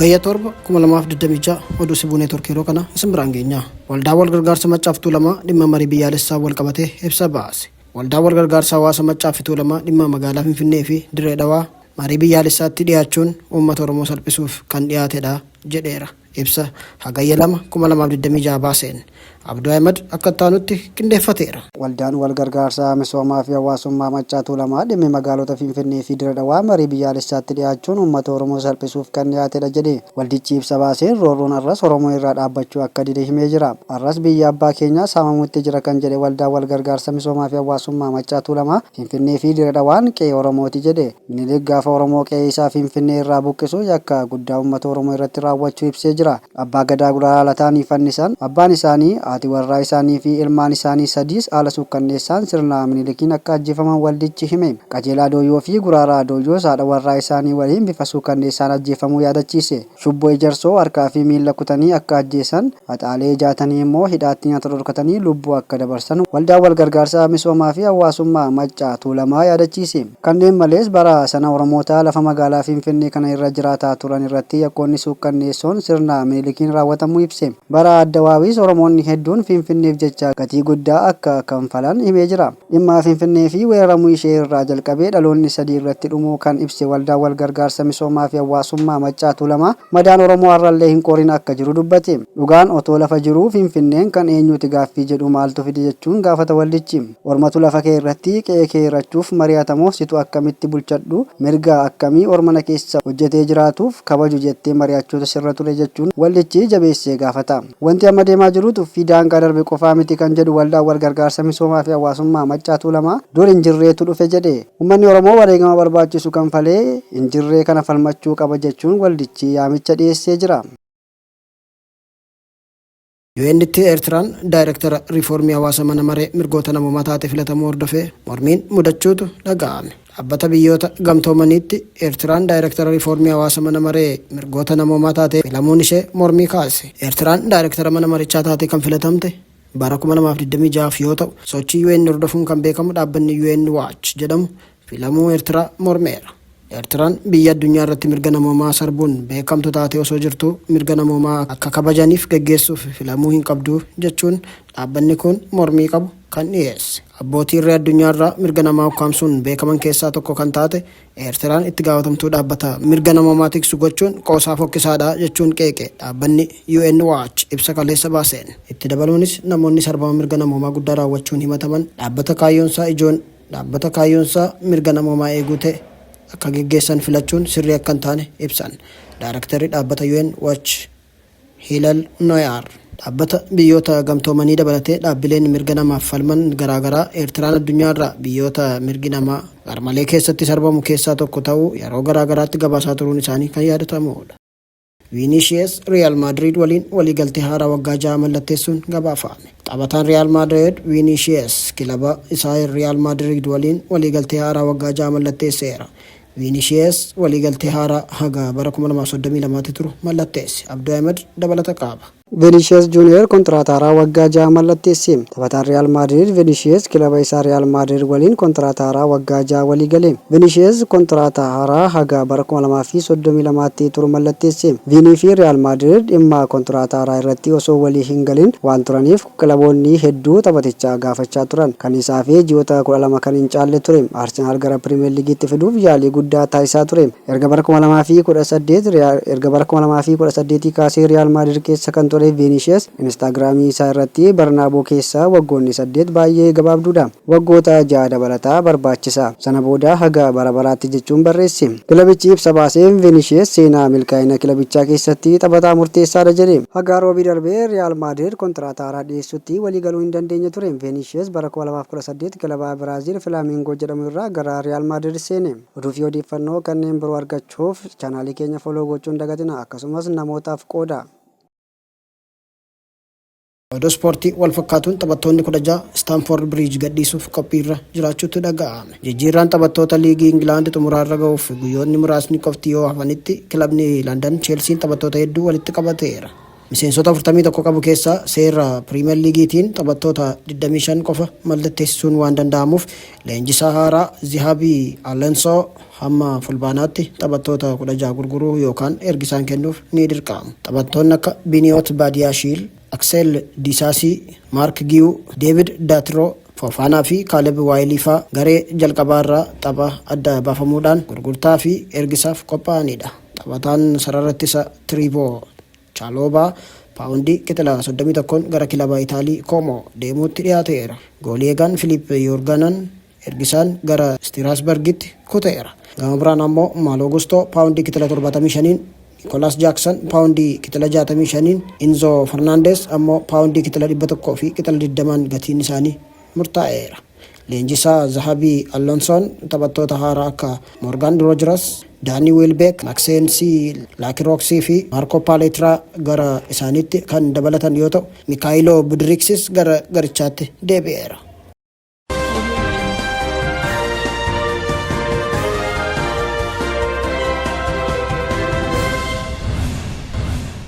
Hagayya 7, 2026 oduu Sibuu Neetwork yeroo kana isin biraan geenya. Waldaan Walgargaarsa Maccaaf Tuulamaa dhimma marii biyyaalessaa walqabatee ibsa baase. Waldaan Walgargaarsa Hawaasa Maccaa fi Tuulamaa dhimma magaalaa Finfinnee fi Dirree Dhawaa marii biyyaalessaatti dhiyaachuun uummata Oromoo salphisuuf kan dhiyaatedha jedheera ibsa Hagayya 2, 2026 baaseen. Abduu Ahimad akka itti aanutti qindeeffateera. Waldaan Walgargaarsa Misoomaa fi Hawaasummaa Maccaa Tuulamaa dhimmi magaalota Finfinnee fi Dirre Dhawaa marii biyyaalessaatti dhiyaachuun uummata Oromoo salphisuuf kan dhiyaatedha jedhe. Waldichi ibsa baaseen roorroon har'as Oromoo irraa dhaabbachuu akka dide himee jira. Har'as biyyi abbaa keenyaa saamamuutti jira kan jedhe Waldaan Walgargaarsa Misoomaa fi Hawaasummaa Maccaa Tuulamaa, Finfinnee fi Dire Dhawaan qe'ee Oromooti jedhe. Minilik gaafa Oromoo qe'ee isaa Finfinnee irraa buqqisu yakka guddaa uummata Oromoo irratti raawwachuu ibsee jira. Abbaa Gadaa Guraaraa Lataa ni fannisan. Abbaan isaanii, haati warraa isaanii fi ilmaan isaanii sadiis haala suukkanneessaan sirna Minilikiin akka ajjeefaman waldichi hime. Qajeelaa Dooyyoo fi Guraaraa Dooyyoos haadha warraa isaanii waliin bifa suukanneessaan ajjeefamuu yaadachiise. Shubboo Ejersoo harkaa fi miilla kutanii akka ajjeesan, Haxaalee Jaatanii immoo hidhaatti nyaata dhorkatanii lubbuu akka dabarsan Waldaan Walgargaarsa Misoomaa fi Hawaasummaa Maccaa Tuulamaa yaadachiise. Kanneen malees bara sana Oromoota lafa magaalaa Finfinnee kana irra jiraataa turan irratti yakkoonni suukkanneessoon sirna Minilikiin raawwatamuu ibse. Bara Addawaawiis Oromoonni hedduun Finfinneef jecha gatii guddaa akka kanfalan himee jira. Dhimma Finfinnee fi weeraramuu ishee irraa jalqabee dhaloonni sadi irratti dhumuu kan ibse Waldaan Walgargaarsa Misoomaa fi Hawaasummaa Maccaa Tuulamaa madaan Oromoo har'allee hin qorin akka jiru dubbate. Dhugaan otoo lafa jiruu Finfinneen kan eenyuuti gaaffii jedhu maaltu fide jechuun gaafata waldichi. Ormatu lafa kee irratti qe'ee kee hirachuuf mari'ata moo situ akkamitti bulchadhu, mirga akkamii orma na keessa hojjetee jiraatuuf kabaju jettee mari'achuutu sirra ture jechuun waldichi jabeessee gaafata. Wanti amma deemaa jiru tuffii daangaa darbe qofaa miti kan jedhu Waldaan Walgargaarsa Misoomaa fi Hawaasummaa Maccaa Tuulamaa dur hin jirreetu dhufe jedhe. Ummanni Oromoo wareegama barbaachisu kanfalee hin jirree kana falmachuu qaba jechuun waldichi yaamicha dhiyeessee jira. UN'tti Eertiraan Daayrektara Riifoormii Hawaasa Mana Maree Mirgoota Namoomaa taate filatamuu hordofee mormiin mudachuutu dhaga'ame. Dhaabbata Biyyoota Gamtoomaniitti Eertiraan Daayrektara Riifoormii Hawaasa Mana Maree Mirgoota Namoomaa taatee filamuun ishee mormii kaase. Eertiraan Daayrektara mana marichaa taatee kan filatamte bara 2026f yoo ta'u, sochii UN hordofuun kan beekamu dhaabbanni UN Watch jedhamu filamuu Eertiraa mormeera. Eertiraan biyya addunyaa irratti mirga namoomaa sarbuun beekamtu taatee osoo jirtuu mirga namoomaa akka kabajaniif geggeessuuf filamuu hin qabdu jechuun dhaabbanni kun mormii qabu kan dhiyeesse. Abbootii irree addunyaarraa mirga namaa ukkaamsuun beekaman keessaa tokko kan taate Eertiraan itti gaafatamtuu dhaabbata mirga namoomaa tiksu gochuun qoosaa fokkisaadha jechuun qeeqe dhaabbanni UN Watch ibsa kaleessa baaseen. Itti dabaluunis namoonni sarbama mirga namoomaa guddaa raawwachuun himataman dhaabbata kaayyoonsaa ijoon dhaabbata kaayyoonsaa mirga namoomaa eeguu ta'e akka geggeessan filachuun sirrii akka hin taane ibsan Daarektarri dhaabbata UN Watch Hiilal Noyaar. Dhaabbata Biyyoota Gamtoomanii dabalatee dhaabbileen mirga namaaf falman garaa garaa Eertiraan addunyaarraa biyyoota mirgi namaa garmalee keessatti sarbamu keessaa tokko ta'uu yeroo garaa garaatti gabaasaa turuun isaanii kan yaadatamuudha. Viinishiyees Riyaal Maadriid waliin waliigaltee haaraa waggaa jahaa mallatteessuun gabaafame. Taphataan Riyaal Maadriid Viinishiyees kilaba isaa Riyaal Maadriid waliin waliigaltee haaraa waggaa jahaa mallatteesseera. Viinishiyees waliigaltee haaraa haga bara 2032tti turu mallatteesse. Abduu Ahimad dabalata qaaba. Vinicius Junior kontiraata haaraa waggaa jaha mallatteesse. Taphataan Riyaal Maadriid Vinicius kilaba isaa Riyaal Maadriid waliin kontiraata haaraa waggaa jaha walii gale. Vinicius kontiraata haaraa haga bara 2032tti turu mallatteesse. Viinii fi Riyaal Maadriid dhimma kontiraata haaraa irratti osoo walii hin galin waan turaniif kilaboonni hedduu taphaticha gaafachaa turan. Kan isa hafe ji'oota 12 kan hin caalle ture. Arsenaal gara Piriimeer Liigiitti fiduuf yaalii guddaa taasisaa ture. Erga bara 2018 erga bara 2018 kaasee Riyaal Maadriid keessa kan ture Viinishiyees Inistaagiraamii isaa irratti Barnaaboo keessa waggoonni saddeet baay'ee gabaabduudha. Waggoota ja'a dabalataa barbaachisa. Sana booda haga bara baraatti jechuun barreesse. Kilabichi ibsa baaseen Viinishiyees seenaa milkaa'ina kilabichaa keessatti taphataa murteessaadha jedhe. Haga Roobii darbe Riyaal Maadriid kontiraata haaraa dhiyeessutti waliigaluu hin dandeenye ture. Viinishiyees bara 2018 kilaba Biraaziil Filaamingoo jedhamu irraa gara Riyaal Maadriid seene. Oduu fi odeeffannoo kanneen biroo argachuuf chaanaalii keenya follow gochuu hin dagatinaa. Akkasumas namootaaf qoodaa. Oduu ispoortii wal fakkaatuun taphattoonni 16 Istaamfoord Biriij gadhiisuuf qophiirra jiraachuutu dhaga'ame. Jijjiirraan taphattoota liigii Ingilaand xumuraarra gahuuf guyyoonni muraasni qofti yoo hafanitti kilabni Landan Cheelsiin taphattoota hedduu walitti qabateera. Miseensota 41 qabu keessaa seera Piriimer Liigiitiin taphattoota 25 qofa mallatteessisuun waan danda'amuuf, leenjisaa haaraa Zihaabii Alonsoo hamma Fulbaanaatti taphattoota 16 gurguruu yookaan ergisaan kennuuf ni dirqamu. Taphattoonni akka Biniyoot Baadiyaashiil, Akseel Disaasii, Maark Giyuu, Deevid Daatiroo, Foofaanaa fi Kaaleb Waayilii faa garee jalqabaa irraa tapha adda baafamuudhaan gurgurtaa fi ergisaaf qophaa'anidha. Taphataan sarara ittisa Tiriivoo Chaaloobaa paawundii qixila 31n gara kilaba Itaalii Koomoo deemuutti dhiyaateera. Goolii eegaan Filiip Yoorganan ergisaan gara Istiraasbargitti kuteera. Gama biraan ammoo Maaloo Gustoo paawundii qixila 75n, Nikolaas Jaaksan paawundii qixila 65n, Inzoo Farnaandees ammoo paawundii qixila 100 fi qixila 20n gatiin isaanii murtaa'eera. Leenjisaa Zahabii Alonsoon taphattoota haaraa akka Moorgaan Roojiras, Daanii Wiilbeek, Makseensi Laakirooksii fi Maarkoo Paaleetiraa gara isaaniitti kan dabalatan yoo ta'u, Mikaayiloo Budiriiksis gara garichaatti deebi'eera.